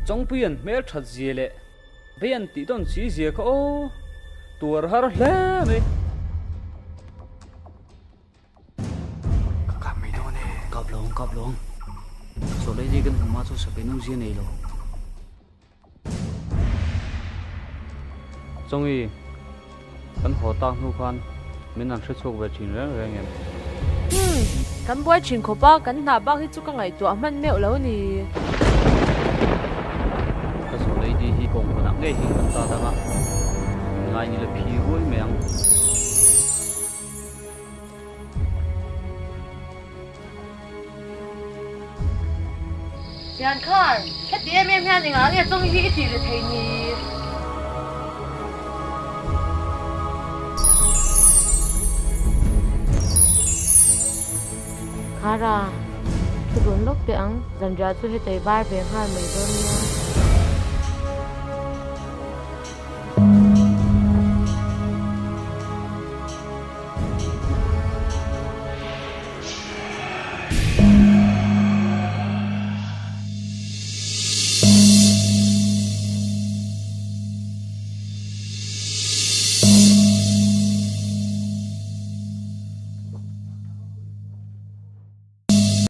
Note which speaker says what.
Speaker 1: Chawngpui an hmel that zia leh bei an tih dawn si zia kha aw, tuar har hle mai.
Speaker 2: Ka kap mai dawn e.
Speaker 1: Kap lo ang, kap lo ang. Chaw lei kan hmu hma chu sakei no zia nei lo. Chawngi, kan haw tak hnu khan min an hrechhuak ve thin reng reng em?
Speaker 3: Umm, kan buai thin khawp a, kan hna bak hi chu ka ngaihtuah hman meuh lo ni.
Speaker 1: Ka chaw lady hi kawngkawnah ngei hian kan ta dang a, ngai ni la phi ruai mai ang.
Speaker 3: Piankhar, heti em em hian engah nge chawng hi i tih leh thei ni? Khara, thu dun lawk teh ang, zanriah chu hetei var ve nghal mai dawn nia.